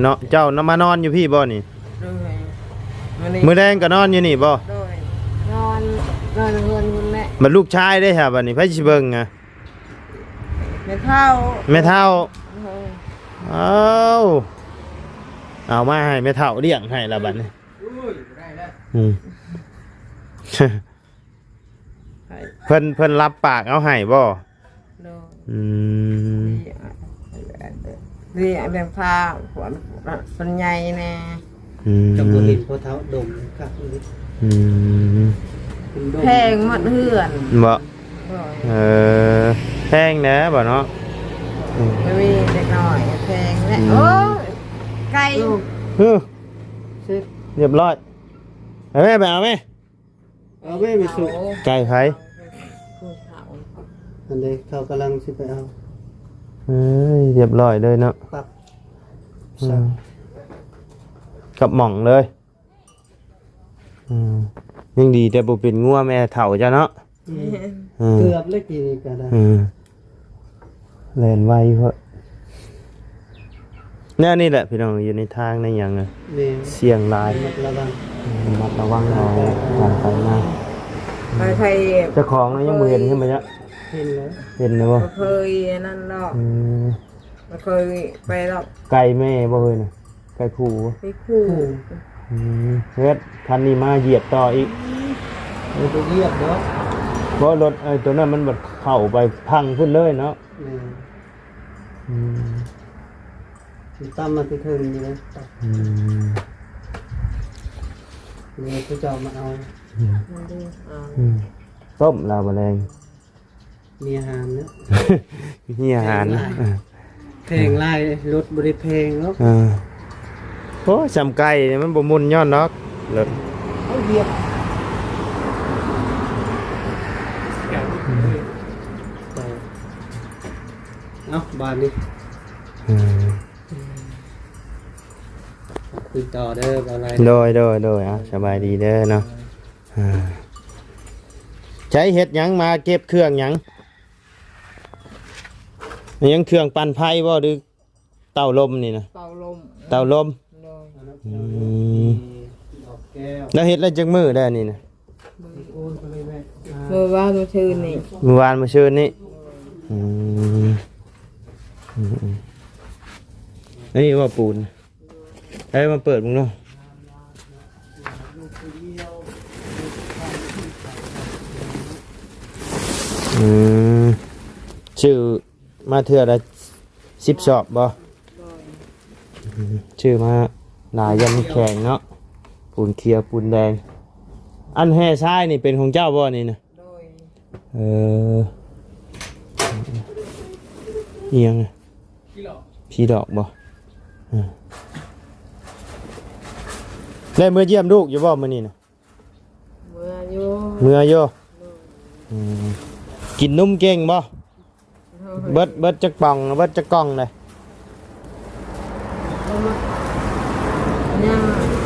ເນາະ ເຈົ້ານຳມານອນຢູ່ພີ້ບໍ່ນີ້? ໂດຍ ມື້ນີ້ ມື້ແລງກໍນອນຢູ່ນີ້ບໍ່? ໂດຍ ນອນ ນອນເຮືອນພຸ້ນແຫຼະ. ບັດລູກຊາຍເດ້ຫາ ບັດນີ້ໃຜຊິເບິ່ງອະ? ແມ່ເຖົ້າ ແມ່ເຖົ້າ. ໂດຍ ເອົາ ເອົາມາໃຫ້ແມ່ເຖົ້າລ້ຽງໃຫ້ລະບັດນີ້. ໂອ້ຍ ບໍ່ໄດ້ແລ້ວ ອືມ ໃຫ້ ເພິ່ນ ເພິ່ນຮັບປາກເອົາໃຫ້ບໍ່? ໂດຍ ອືມ ນີ້ ນີ້ອັນເດີ ພາ ຄົນ ຄົນໃຫຍ່ແດ່. ອືມ ຈຳບໍ່ເຫັນພໍ່ເຖົ້າດົມຄັກອີ່ຫຼີ. ອືມ ເປັນດົມ ແພງໝົດເຮືອນ ບໍ່? ເອີ ແພງແດ່ບໍ່ເນາະ? ອືມ ກໍມີເລັກນ້ອຍແພງແຫຼະ. ອືມ ໂອ້ຍ ໄກ່ ເອີ ເສັດ ຮຽບຮ້ອຍ. ເອົາແມ່ ໄປເອົາແມ່ ເອົາແມ່ ໄປສຸກ. ໄກ່ໃຜ? ອັນໃດ ເຂົາກຳລັງຊິໄປເອົາ. ເອີຍ ຮຽບຮ້ອຍເລີຍເນາະ. ປັບ ອືມ ສັບ ກັບໝ່ອງເລີຍ. ອືມ ຍັງດີແຕ່ບໍ່ເປັນງົວແມ່ເຖົ້າເຈົ້າເນາະ. ແມ່ນ ອືມ ເກືອບແລ້ວກີ້ນີ້ກໍໄດ້. ອືມ ແລ່ນໄວໂພດ. ແນວນີ້ແຫຼະພີ່ນ້ອງ ຢູ່ໃນທາງໃນຫຍັງນະ ແມ່ນ ສ່ຽງຫຼາຍ. ລະມັດລະວັງ ອືມ ລະມັດລະວັງເອົາ ການໄປມາ. ໄປໄທ ເຈົ້າຂອງນະຍັງບໍ່ເຫັນໃຊ່ໄໝ? ເຫັນແລ້ວ ເຫັນແລ້ວບໍ່? ບໍ່ເຄີຍອັນນັ້ນດອກ. ອືມ ບໍ່ເຄີຍໄປດອກ. ໄກ່ແມ່ບໍ່ເຄີຍນະ? ໄກ່ຜູ້ ໄກ່ຜູ້. ອືມ ເຮັດຄັນນີ້ມາຢຽບຕໍ່ອີກ. ບໍ່ຢຽບດອກ ບໍ່ ລົດໄອ້ຕົວນັ້ນມັນບັດເຂົ້າໄປພັງພຸ້ນເລີຍເນາະ. ແມ່ນ ອືມ ຊິຕຳມາແຕ່ເທິງນີ້ເລີຍ. ອືມ ນີ້ຄືເຈົ້າມາເອົາ. ອືມ ອືມ ຕົ້ມລາວບໍ່ແລງ. ມີອາຫານເນາະ ມີອາຫານ. ແພງຫຼາຍ ລົດບໍ່ໄດ້ແພງເນາະ. ເອີ ໂອ້ຍ ຊ່ຳໄກ່ນີ້ມັນບໍ່ໝຸ່ນຍ້ອນດອກ ລົດ ເອົາຫຽບ ເອົາບາດນີ້. ເອີ ຄຸຍຕໍ່ເດີ ບໍ່ໄດ້. ໂດຍ ໂດຍ ໂດຍ ເອົາ ສະບາຍດີເດີເນາະ. ອ່າ ໃຊ້ເຮັດຫຍັງ ມາເກັບເຄື່ອງຫຍັງ? ຫຍັງ ເຄື່ອງປັ່ນໄຟບໍ່ ຫຼືເຕົາລົມນີ້ນະ? ເຕົາລົມ. ເຕົາລົມ. ໂດຍ. ອືມ ດອກແກ້ວ ແລ້ວເຮັດໄດ້ຈັກມື້ແລ້ວນີ້ນະ? ມື້ວານມື້ຊືນນີ້. ມື້ວານມື້ຊືນນີ້. ອືມ ອືມ ອັນນີ້ວ່າປູນ. ເອີ ມາເປີດເບິ່ງເນາະ. ອືມ ຊື້ມາເທື່ອລະສິບສອບບໍ່? ໂດຍ. ອືມ ຊື້ມາຫຼາຍ ຢ້ານມັນແຂງເນາະ ປູນຂຽວ ປູນແດງ. ອັນແຮ່ຊາຍນີ້ເປັນຂອງເຈົ້າບໍ່ນີ້ນະ? ໂດຍ. ເອີ ອີ່ຫຍັງ ຜີດອກ ຜີດອກບໍ່? ເອີ ໄດ້ເມືອຢ້ຽມລູກຢູ່ບໍ່ມື້ນີ້ນະ? ເມືອຢູ່. ເມືອຢູ່. ໂດຍ. ອືມ ກິນນົມເກັ່ງບໍ່? ໂດຍ. ເບິດ ເບິດຈັກປ່ອງ ເບິດຈັກກ່ອງເລີຍ? ຍັງ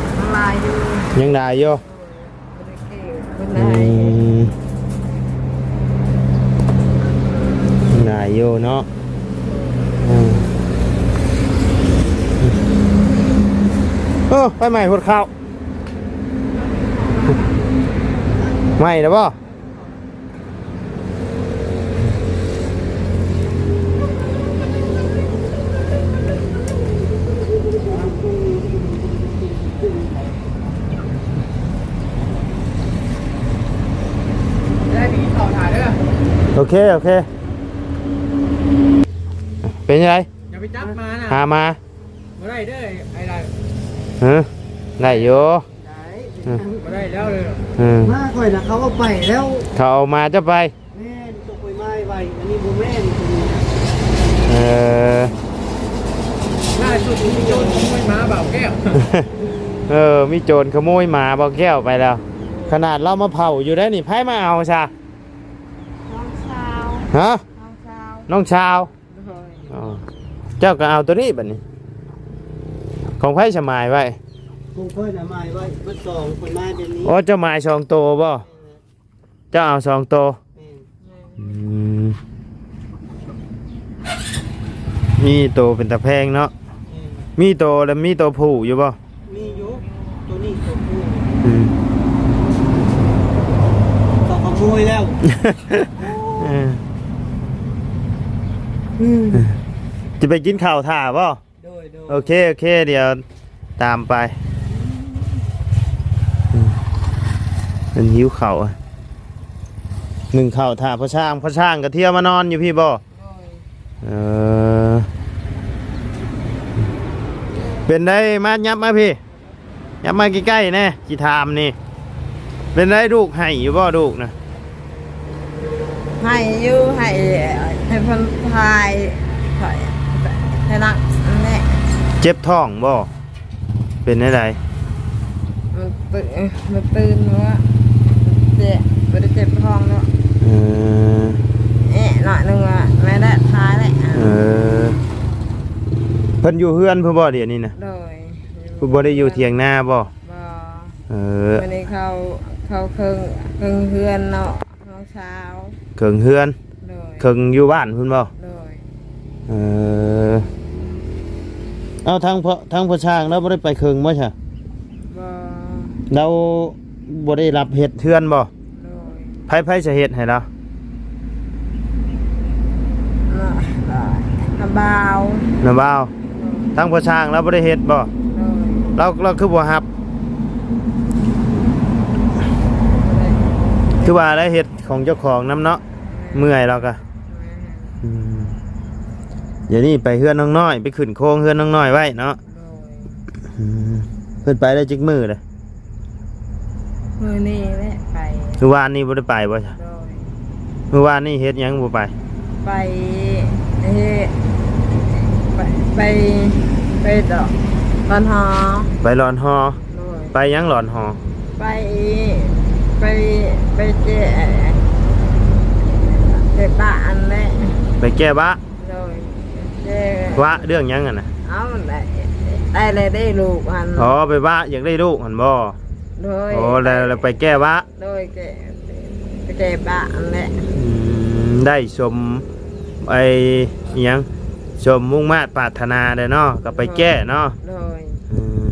ຍັງຫຼາຍຢູ່. ຍັງຫຼາຍຢູ່. ອືມ ຫຼາຍຢູ່ເນາະ. ອືມ ໂອ້ ໄຟໄໝ້ຫົດເຂົ້າ ໄໝ້ແລ້ວບໍ່? ໄດ້ໄປກິນເຂົ້າຖ້າເດີ. ໂອເຄ ໂອເຄ. ເປັນຈັ່ງໃດ? ຢ່າໄປຈັບມານະ. ຫາມາ. ບໍ່ໄດ້ເດີ ໄອ້ໄດ້. ຮະ? ໄດ້ຢູ່. ໄດ້ ອືມ ບໍ່ໄດ້ແລ້ວເລີຍ. ອືມ ມາຂ້ອຍນະ ເຂົາເອົາໄປແລ້ວ. ເຂົາເອົາມາ ເຈົ້າໄປ. ແມ່ນ ຕົກໄປໄມ້ໄວ້ ອັນນີ້ບໍ່ແມ່ນ. ເອີ ລ່າສຸດມີໂຈນຂະໂມຍໝາບ່າວແກ້ວ. ເອີ ມີໂຈນຂະໂມຍໝາບ່າວແກ້ວໄປແລ້ວ. ຂະໜາດລາວມາເຝົ້າຢູ່ໄດ໋ນີ້ ໃຜມາເອົາຊະ? ນ້ອງສາວ. ຮະ? ນ້ອງສາວ. ນ້ອງສາວ. ໂດຍ. ອໍ ເຈົ້າກໍເອົາໂຕນີ້ບັດນີ້. ຂອງໃຜສະໝາຍໄວ້? ຂອງຂ້ອຍນະໝາຍໄວ້ເບິດສອງ ເພິ່ນໝາຍແບບນີ້. ອໍ ເຈົ້າໝາຍສອງໂຕບໍ່? ເຈົ້າເອົາສອງໂຕ. ແມ່ນ. ອືມ ມີໂຕເປັນຕາແພງເນາະ. ແມ່ນ. ມີໂຕ ແລ້ວມີໂຕຜູ້ຢູ່ບໍ່? ມີຢູ່ ໂຕນີ້ໂຕຜູ້. ອືມ ເຂົາຂະໂມຍແລ້ວ. ເອີ ອືມ ຈະໄປກິນເຂົ້າຖ້າບໍ່? ໂດຍ ໂດຍ. ໂອເຄ ໂອເຄ ດຽວຕາມໄປ. ອືມ ເພິ່ນຫິວເຂົ້າ ໜຶ້ງເຂົ້າຖ້າພໍ່ຊ້າງ. ພໍ່ຊ້າງກໍທ່ຽວມານອນຢູ່ພີ້ບໍ່? ໂດຍ. ເອີ ເປັນໃດ ມາ ຫຍັບມາພີ້ ຫຍັບມາໃກ້ໆແດ່ ຊິຖາມນີ້. ເປັນໃດ ລູກໄຫ້ຢູ່ບໍ່ ລູກນະ? ໃຫ້ຢູ່ ໃຫ້ ໃຫ້ເພິ່ນຖ່າຍ ຖ່າຍ ຖ່າຍໜັກນັ້ນແຫຼະ. ເຈັບທ້ອງບໍ່? ເປັນແນວໃດ? ມັນຕື່ນ ມັນຕື່ນວ່າເຈັບ ບໍ່ໄດ້ເຈັບທ້ອງເນາະ. ເອີ ແອະໜ້ອຍໜຶ່ງວ່າແມ່ນແຫຼະ ຖ່າຍແຫຼະ. ເອີ ເພິ່ນຢູ່ເຮືອນພຸ້ນບໍ່ດຽວນີ້ນະ? ໂດຍ. ບໍ່ໄດ້ຢູ່ຖຽງນາບໍ່? ບໍ່. ເອີ ມື້ນີ້ເຂົາ ເຂົາເຄິ່ງ ເຄິ່ງເຮືອນເນາະ. ນ້ອງສາວ ເຄິ່ງເຮືອນ. ໂດຍ. ເຄິ່ງຢູ່ບ້ານພຸ້ນບໍ່? ໂດຍ. ເອີ ເອົ້າ ທາງພໍ່ ທາງພໍ່ຊ່າງລາວບໍ່ໄດ້ໄປເຄິ່ງບໍ່ຊະ? ບໍ່. ລາວບໍ່ໄດ້ຮັບເຮັດເຮືອນບໍ່? ໂດຍ. ໃຜ ໃຜຈະເຮັດໃຫ້ລາວ? ນ້າ ນ້າບ່າວ. ນ້າບ່າວ. ໂດຍ. ທາງພໍ່ຊ່າງລາວບໍ່ໄດ້ເຮັດບໍ່? ໂດຍ. ລາວ ລາວຄືບໍ່ຮັບ? ບໍ່ໄດ້. ຄືວ່າລາວເຮັດຂອງເຈົ້າຂອງນຳເນາະ. ແມ່ນ. ເມື່ອຍລາວກະ. ແມ່ນ. ອືມ ດຽວນີ້ໄປເຮືອນນ້ອງນ້ອຍ ໄປຂຶ້ນໂຄງເຮືອນນ້ອງນ້ອຍໄວ້ເນາະ. ໂດຍ. ອືມ ເພິ່ນໄປໄດ້ຈັກມື້ລະ? ມື້ນີ້ແຫຼະໄປ. ມື້ວານນີ້ບໍ່ໄດ້ໄປບໍ່? ໂດຍ. ມື້ວານນີ້ເຮັດຫຍັງບໍ່ໄປ? ໄປເຮັດ ໄປ ໄປ ໄປດອກ ລອນຫໍ. ໄປລອນຫໍ. ໂດຍ. ໄປຫຍັງລອນຫໍ? ໄປ ໄປ ໄປແກ້ ແກ້ວະຫັ້ນແຫຼະ. ໄປແກ້ວະ. ໂດຍ. ແກ້ວະເລື່ອງຫຍັງຫັ້ນນະ? ເອົ້າ ໄດ້ ໄດ້ແລ້ວເດ້ລູກຫັ້ນ. ອໍ ໄປວະຢາກໄດ້ລູກຫັ້ນບໍ່? ໂດຍ. ໂອ້ ແລ້ວ ແລ້ວໄປແກ້ວະ. ໂດຍ ແກ້ ໄປແກ້ວະຫັ້ນແຫຼະ. ອືມ ໄດ້ສົມ ໄອ້ ອີຫຍັງ ສົມມຸ່ງມາດປາດຖະໜາແລ້ວເນາະ ກໍໄປແກ້ເນາະ. ໂດຍ. ອືມ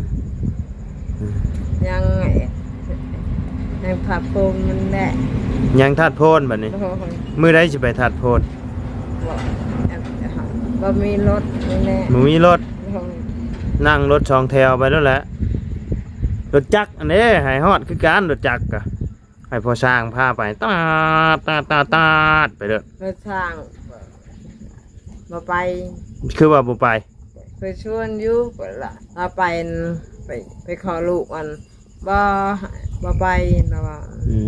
ອືມ ຍັງ ຍັງທາດໂພນນັ້ນແຫຼະ. ຍັງທາດໂພນບັດນີ້. ໂດຍ. ມື້ໃດຊິໄປທາດໂພນ? ບໍ່ ບໍ່ມີລົດນີ້ແຫຼະ. ບໍ່ມີລົດ. ໂດຍ. ນັ່ງລົດສອງແຖວໄປໂລດແຫຼະ. ລົດຈັກອັນເດ້ ໃຫ້ຮອດຄືກັນ ລົດຈັກກະ ໃຫ້ພໍ່ຊ່າງພາໄປ ຕາດ ຕາດ ຕາດ ຕາດ ໄປເດີ້. ພໍ່ຊ່າງບໍ່ໄປ. ຄືວ່າບໍ່ໄປ? ໄປຊວນຢູ່ ລະ ລາວໄປ ໄປ ໄປຂໍລູກອັນ ບໍ່ ບໍ່ໄປ ລາວວ່າ. ອື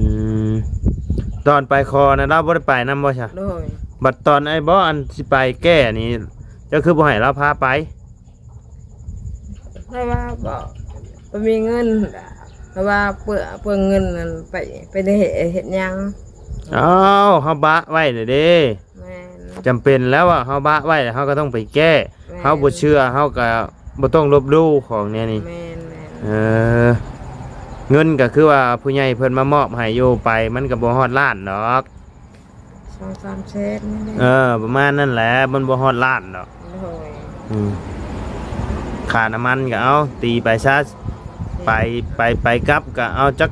ມ ຕອນໄປຂໍນະ ລາວບໍ່ໄດ້ໄປນຳບໍ່ຊະ? ໂດຍ. ບັດຕອນໄອ້ບໍ່ ອັນຊິໄປແກ້ນີ້ ເຈົ້າຄືບໍ່ໃຫ້ລາວພາໄປ? ລາວວ່າບໍ່ ບໍ່ມີເງິນ ລາວວ່າເປືອງ ເປືອງເງິນນັ້ນ ໄປ ໄປໄດ້ເຮັດຫຍັງ? ອ້າວ ເຮົາບະໄວ້ແລ້ວເດ້. ແມ່ນ. ຈຳເປັນແລ້ວວ່າເຮົາບະໄວ້ ເຮົາກໍຕ້ອງໄປແກ້. ແມ່ນ. ເຮົາບໍ່ເຊື່ອ ເຮົາກໍບໍ່ຕ້ອງລົບຫຼູ່ຂອງແນວນີ້. ແມ່ນ ແມ່ນ. ເອີ ເງິນກໍຄືວ່າຜູ້ໃຫຍ່ເພິ່ນມາມອບໃຫ້ຢູ່ ໄປມັນກໍບໍ່ຮອດລ້ານດອກ. ສອງສາມແສນນີ້ແຫຼະ. ເອີ ປະມານນັ້ນແຫຼະ ມັນບໍ່ຮອດລ້ານດອກ. ໂດຍ. ອືມ ຄ່ານ້ຳມັນກໍເອົາ ຕີໄປຊະ ໄປ ໄປ ໄປກັບກໍເອົາຈັກ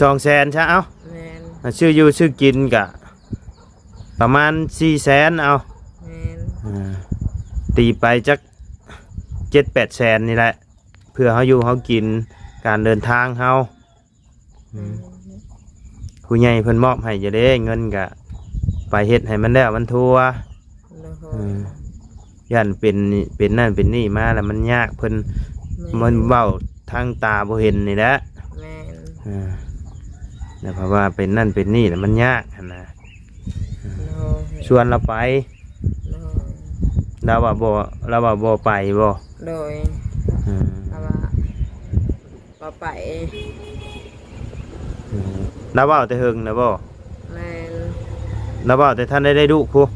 ສອງແສນຊະ ເອົາ. ແມ່ນ. ຊື້ຢູ່ຊື້ກິນກໍປະມານສີ່ແສນ ເອົາ. ແມ່ນ. ອ່າ ຕີໄປຈັກເຈັດແປດແສນນີ້ແຫຼະ ເພື່ອເຮົາຢູ່ເຮົາກິນ ການເດີນທາງເຮົາ. ອືມ ອືມ ຜູ້ໃຫຍ່ເພິ່ນມອບໃຫ້ຢູ່ເດ້ ເງິນກະໄປເຮັດໃຫ້ມັນແລ້ວມັນທົ່ວ. ໂດຍ. ເອີ ຢ້ານເປັນ ເປັນນັ້ນເປັນນີ້ມາແລ້ວມັນຍາກ ເພິ່ນ ແມ່ນ ມັນເວົ້າທາງຕາບໍ່ເຫັນນີ້ແຫຼະ. ແມ່ນ. ເອີ ແລ້ວເພາະວ່າເປັນນັ້ນເປັນນີ້ແລ້ວມັນຍາກຫັ້ນນະ. ໂດຍ. ຊວນລາວໄປ. ໂດຍ. ລາວວ່າບໍ່ ລາວວ່າບໍ່ໄປບໍ່? ໂດຍ. ອືມ ລາວວ່າ ບໍ່ໄປ. ອືມ ລາວເວົ້າແຕ່ເຫິງນະບໍ່? ແມ່ນ. ລາວເວົ້າແຕ່ທັນໄດ້ ໄດ້ລູກພຸ້ນ.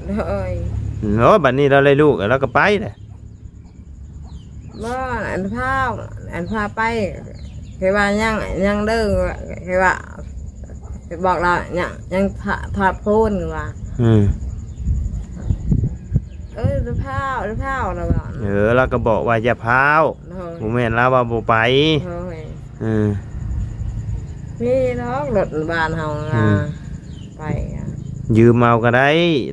ໂດຍ. ໂອ້ ບັດນີ້ລາວໄດ້ລູກ ລາວກໍໄປແຫຼະ. ບໍ່ ອັນພາ ອັນພາໄປ ຄືວ່າຍັງ ຍັງເດີ ຄືວ່າ ໄປບອກລາວ ຍັງ ຍັງທາດ ທາດໂພນວ່າ. ອືມ. ເອີ ລະພາວ ລະພາວ ລະວ່າ. ເອີ ລາວກໍບອກວ່າຢ່າພາວ. ໂດຍ. ບໍ່ແມ່ນລາວວ່າບໍ່ໄປ. ໂດຍ. ເອີ ມີດອກລົດບ້ານເຮົາ ອືມ ໄປ ຢືມເອົາກໍໄດ້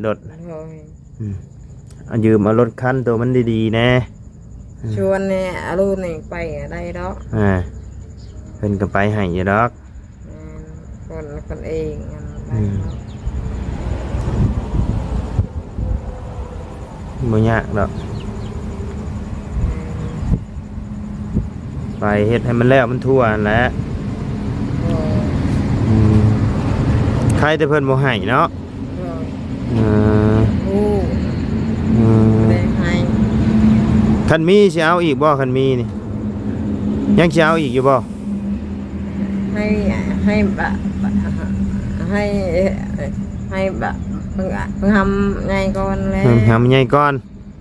ລົດ. ໂດຍ. ອືມ ເອົາ ຢືມເອົາລົດຄັນໂຕມັນດີໆແດ່. ອືມ ຊວນແດ່ ອາລຸນີ້ໄປໄດ້ດອກ. ອ່າ ເພິ່ນກໍໄປໃຫ້ຢູ່ດອກ. ແມ່ນ ຄົນ ຄົນເອງ ອືມ ໄດ້ເນາະ. ບໍ່ຍາກດອກ. ແມ່ນ. ໄປເຮັດໃຫ້ມັນແລ້ວມັນທົ່ວຫັ້ນແຫຼະ. ໂດຍ. ອືມ ໃຄແຕ່ເພິ່ນບໍ່ໃຫ້ເນາະ. ໂດຍ ເອີ ໂອ້ ເອີ ບໍ່ໄດ້ໃຫ້. ຄັນມີຊິເອົາອີກບໍ່? ຄັນມີນີ້ ຍັງຊິເອົາອີກຢູ່ບໍ່? ໃຫ້ ໃຫ້ບະ ໃຫ້ ໃຫ້ບະ ເພິ່ນ ເພິ່ນທຳໃຫຍ່ກ່ອນແຫຼະ. ເພິ່ນທຳໃຫຍ່ກ່ອນ.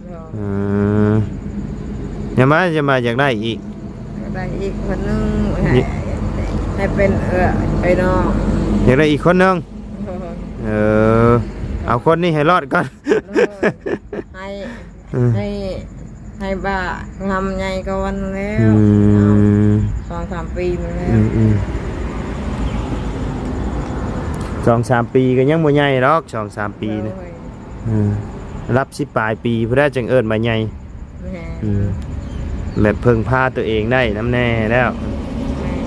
ໂດຍ ເອີ ຍັງວ່າ ຍັງວ່າຢາກໄດ້ອີກ ຢາກໄດ້ອີກຄົນໜຶ່ງ ໃຫ້ ໃຫ້ເປັນເອື້ອຍນ້ອງ. ຢາກໄດ້ອີກຄົນໜຶ່ງ. ໂດຍ ເອີ ເອົາຄົນນີ້ໃຫ້ລອດກ່ອນ. ໂດຍ ໃຫ້ ເອີ ໃຫ້ ໃຫ້ບາທຳໃຫຍ່ກ່ອນແລ້ວ. ອືມ ສອງສາມປີມາແລ້ວ. ອືມ ອືມ ສອງສາມປີກໍຍັງບໍ່ໃຫຍ່ດອກ ສອງສາມປີນະ. ໂດຍ ເອີ ລັບສິບປາຍປີພຸ້ນແຫຼະ ຈຶ່ງເອີ້ນວ່າໃຫຍ່. ແມ່ນ ອືມ ແບບເພິ່ງພາຕົວເອງໄດ້ນຳແດ່ແລ້ວ. ແມ່ນ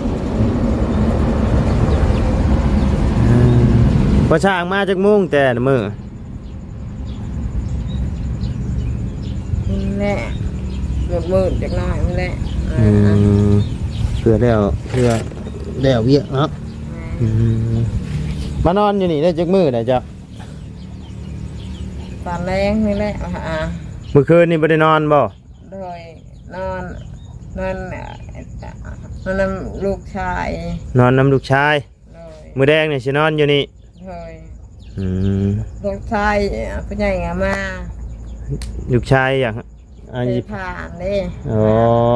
ເອີ ພໍ່ຊ່າງມາຈັກໂມງແຕ່ລະມື້? ນີ້ແຫຼະ ມືດໆຈັກໜ້ອຍນີ້ແຫຼະ. ເອີ ອືມ ເພື່ອແລ້ວ ເພື່ອແລ້ວວຽກເນາະ. ແມ່ນ ອືມ ມານອນຢູ່ນີ້ໄດ້ຈັກມື້ແລ້ວເຈົ້າ? ຕອນແລງນີ້ແຫຼະ. ອ່າ ມື້ຄືນນີ້ບໍ່ໄດ້ນອນບໍ່? ໂດຍ ນອນ ນອນ ນອນນຳລູກຊາຍ. ນອນນຳລູກຊາຍ. ໂດຍ ມື້ແລງນີ້ຊິນອນຢູ່ນີ້. ໂດຍ ອືມ ລູກຊາຍຜູ້ໃຫຍ່ມາ. ລູກຊາຍຫຍັງ? ອັນ ສາຍຟ້າເດ້. ອໍ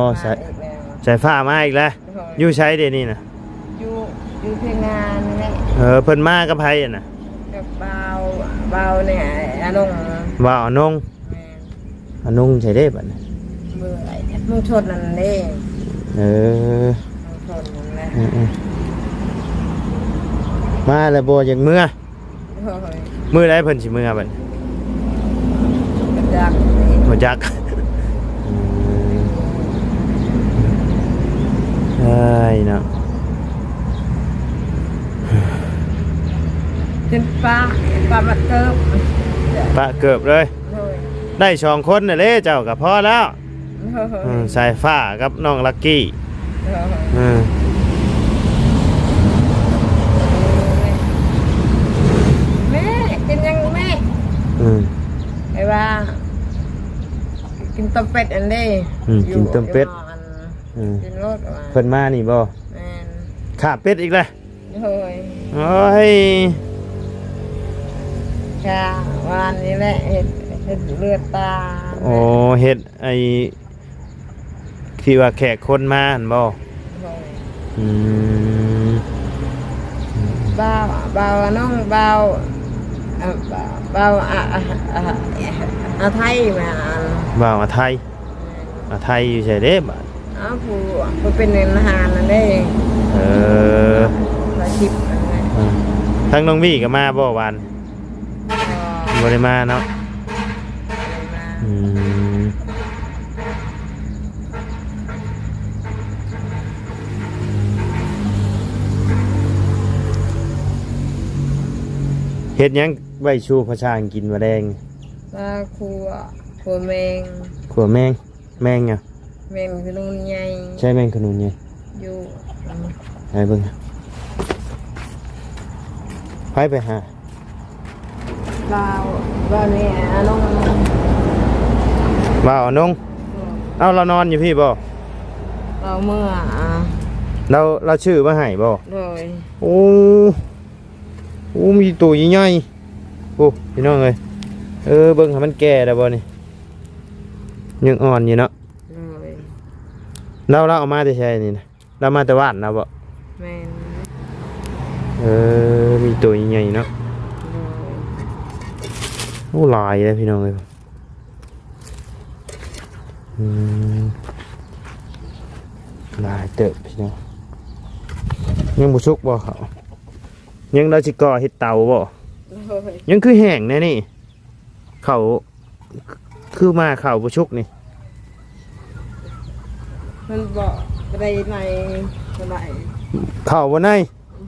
ມາ ສາຍ ມາອີກແລ້ວ ສາຍຟ້າມາອີກແລ້ວ. ໂດຍ ຢູ່ໃສເດນີ້ນະ? ຢູ່ ຢູ່ພຽງງານີ້ແຫຼະ. ເອີ ເພິ່ນມາກັບໃຜຫັ້ນນະ? ກັບບ່າວ ບ່າວນີ້ ອານົງ. ບ່າວອານົງ. ແມ່ນ ອານົງໃສເດ້ບັດນີ້? ເມືອງຊົນນັ້ນເດ້. ເອີ ເມືອງຊົນນັ້ນແຫຼະ. ເອີໆ ມາແລ້ວບໍ່ຢາກເມືອ? ໂດຍ ມື້ໃດເພິ່ນຊິເມືອບັດ? ບໍ່ຈັກ ບໍ່ຈັກ. ເອີຍເນາະ ຈົນປະ ປະມັດເກີບ ປະເກີບເລີຍ. ໂດຍ ໄດ້ສອງຄົນນະເດ້ ເຈົ້າກໍພໍແລ້ວ. ໂດຍ ເອີ ສາຍຟ້າກັບນ້ອງລັກກີ້. ໂດຍ ເອີ ແມ່ ກິນຫຍັງແມ່? ອືມ ໄອ້ວ່າ ກິນຕົ້ມເປັດອັນເດ້. ອືມ ຢູ່ ກິນຕົ້ມເປັດ. ຢູ່ ເອີ ກິນໂລດວ່າ ເພິ່ນມານີ້ບໍ່? ແມ່ນ ຂ້າເປັດອີກແລ້ວ. ໂດຍ ໂອ້ຍ ກະວານນີ້ແຫຼະ ເຮັດ ເຮັດເລືອດຕາ. ໂອ້ ເຮັດໄອ້ທີ່ວ່າແຂກຄົນມາຫັ້ນບໍ່? ໂດຍ ອືມ ບ່າວ ບ່າວນ້ອງ ບ່າວ ເອີ ບ່າວ ອາ ອາ ອາ ອາໄທມາ. ບ່າວອາໄທ. ອາໄທຢູ່ໃສເດ້ບາດ? ອ້າວ ຜູ້ ຜູ້ເປັນທະຫານນັ້ນເດ້. ເອີ ລາວຊິບນັ້ນແຫຼະ. ເອີ ທາງນ້ອງວີກໍມາບໍ່ວານ? ບໍ່ ບໍ່ໄດ້ມາເນາະ. ບໍ່ໄດ້ມາ. ອືມ ເຮັດຫຍັງໄວ້ສູ່ພະຊ່າງກິນມື້ແລງ? ມາຂົ້ວ ຂົ້ວແມງ. ຂົ້ວແມງ. ແມງຫຍັງ? ແມງຂະໜູນໃຫຍ່. ໃຊ່ແມງຂະໜູນໃຫຍ່? ຢູ່ ໃຫ້ເບິ່ງ. ໃຜໄປຫາ? ບ່າວ ບ່າວນີ້ອານົງ. ບ່າວອານົງ. ເອີ ເອົ້າ ລາວນອນຢູ່ພີ້ບໍ່? ລາວເມືອ ອາ ລາວ ລາວຊື້ມາໃຫ້ບໍ່? ໂດຍ. ໂອ້ ໂອ້ ມີໂຕໃຫຍ່ໆ. ໂອ້ ພີ່ນ້ອງເອີຍ ເອີ ເບິ່ງໃຫ້ມັນແກ່ແລ້ວບໍ່ນີ້? ຍັງອ່ອນຢູ່ເນາະ. ໂດຍ. ລາວ ລາວເອົາມາແຕ່ໃສນີ້ນະ? ລາວມາແຕ່ບ້ານລາວບໍ່? ແມ່ນ. ເອີ ມີໂຕໃຫຍ່ເນາະ. ໂດຍ. ໂອ້ ຫຼາຍເດ້ພີ່ນ້ອງເອີຍ. ອືມ ຫຼາຍເຕີບພີ່ນ້ອງ. ຍັງບໍ່ສຸກບໍ່ເຂົາ? ຍັງ ລາວຊິກໍ່ເຮັດເຕົາບໍ່? ໂດຍ. ຍັງຄືແຫ້ງແນວນີ້ ເຂົ້າ ຄືມາເຂົ້າບໍ່ສຸກນີ້. ມັນບໍ່ ບໍ່ໄດ້ໃນ ບໍ່ໄດ້ ເຂົ້າບໍ່ໃນ. ອື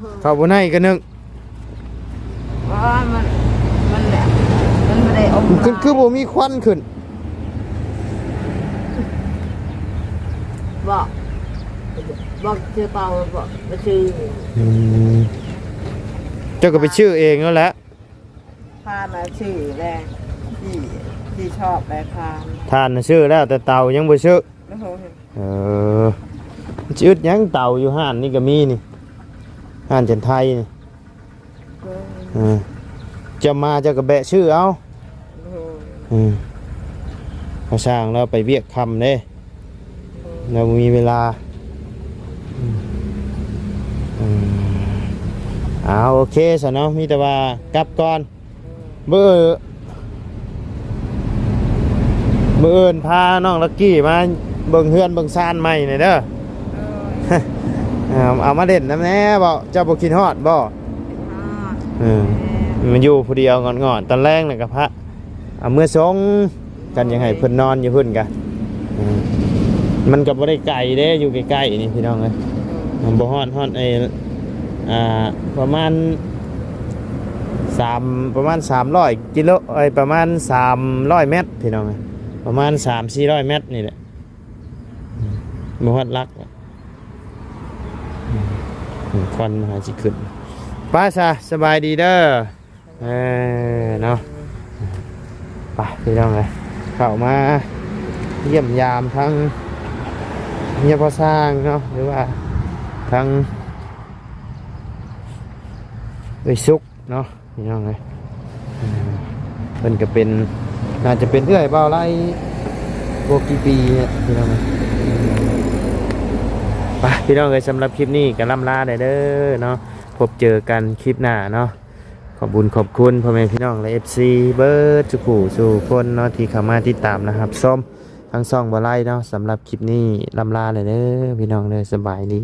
ຮຶ ເຂົ້າບໍ່ໃນກໍນຶກ ວ່າມັນ ມັນແຫຼະ ມັນບໍ່ໄດ້ອົບ ຄື ຄືບໍ່ມີຄວັນຂຶ້ນ. ບໍ່ ບໍ່ເຊື່ອເປົ່າ ບໍ່ ບໍ່ຊື່. ອືມ. ກໍໄປຊື້ເອງນັ້ນແຫຼະ. ພານນະຊື້ແລ້ວ ທີ່ ທີ່ຊອບໄດ້ພານ ທ່ານນະຊື້ແລ້ວ ແຕ່ເຕົາຍັງບໍ່ຊື້. ໂດຍ ເອີ ຊິອຶດຫຍັງ ເຕົາຢູ່ຮ້ານນີ້ກໍມີນີ້ ຮ້ານຈັນໄທນີ້. ໂດຍ ເອີ ເຈົ້າມາເຈົ້າກໍແວະຊື້ເອົາ. ໂດຍ ເອີ ພາຊ່າງລາວໄປວຽກຄ່ຳເດ້ ໂດຍ ລາວບໍ່ມີເວລາ. ອືມ ເອົາ ໂອເຄຊະເນາະ ມີແຕ່ວ່າກັບກ່ອນ. ມື້ ມື້ອື່ນພານ້ອງລັກກີ້ມາເບິ່ງເຮືອນເບິ່ງຊານໃໝ່ແດ່ເດີ. ໂດຍ ເອົາ ເອົາມາຫຼິ້ນນຳແດ່ເບາະ ເຈົ້າບໍ່ຄິດຮອດບໍ່? ຄິດຮອດ ເອີ ແມ່ນ ມາຢູ່ຜູ້ດຽວງອດໆ ຕອນແລງນີ້ກໍພາເອົາເມືອສົ່ງ ກັນ ຢາກໃຫ້ເພິ່ນນອນຢູ່ພຸ້ນກະ ເອີ ມັນກໍບໍ່ໄດ້ໄກເດ້ ຢູ່ໃກ້ໆນີ້ພີ່ນ້ອງເອີຍ. ໂດຍ ມັນບໍ່ຮອດ ຮອດໄອ້ ອ່າ ປະມານສາມ ປະມານສາມຮ້ອຍກິໂລ ເອີຍ ປະມານສາມຮ້ອຍແມັດພີ່ນ້ອງເອີຍ ປະມານສາມສີ່ຮ້ອຍແມັດນີ້ແຫຼະ ບໍ່ຮອດຫຼັກ. ອືມ ຄວັນຫາຊິຂຶ້ນ ໄປຊະ ສະບາຍດີເດີ. ເອີ ເນາະ ໄປພີ່ນ້ອງເອີຍ ເຂົ້າມາຢ້ຽມຢາມທັງເມຍພໍ່ຊ່າງເນາະ ຫຼືວ່າທັງເອື້ອຍສຸກເນາະ ພີ່ນ້ອງເອີຍ. ເອີ ເພິ່ນກໍເປັນ ໜ້າຈະເປັນເອື້ອຍບ່າວໄລບໍ່ກີ່ປີນີ້ພີ່ນ້ອງເອີຍ. ໄປພີ່ນ້ອງເອີຍ ສຳລັບຄລິບນີ້ກໍລ່ຳລາໄດ້ເດີເນາະ ພົບເຈີກັນຄລິບໜ້າເນາະ. ຂອບບຸນຂອບຄຸນພໍ່ແມ່ພີ່ນ້ອງ ແລະ ເອັຟຊີ ເບິດສູ່ຜູ້ສູ່ຄົນເນາະ ທີ່ເຂົ້າມາຕິດຕາມ ແລະ ຮັບຊົມທາງຊ່ອງບ່າວໄລເນາະ. ສຳລັບຄລິບນີ້ລ່ຳລາແລ້ວເດີພີ່ນ້ອງເດີ ສະບາຍດີ.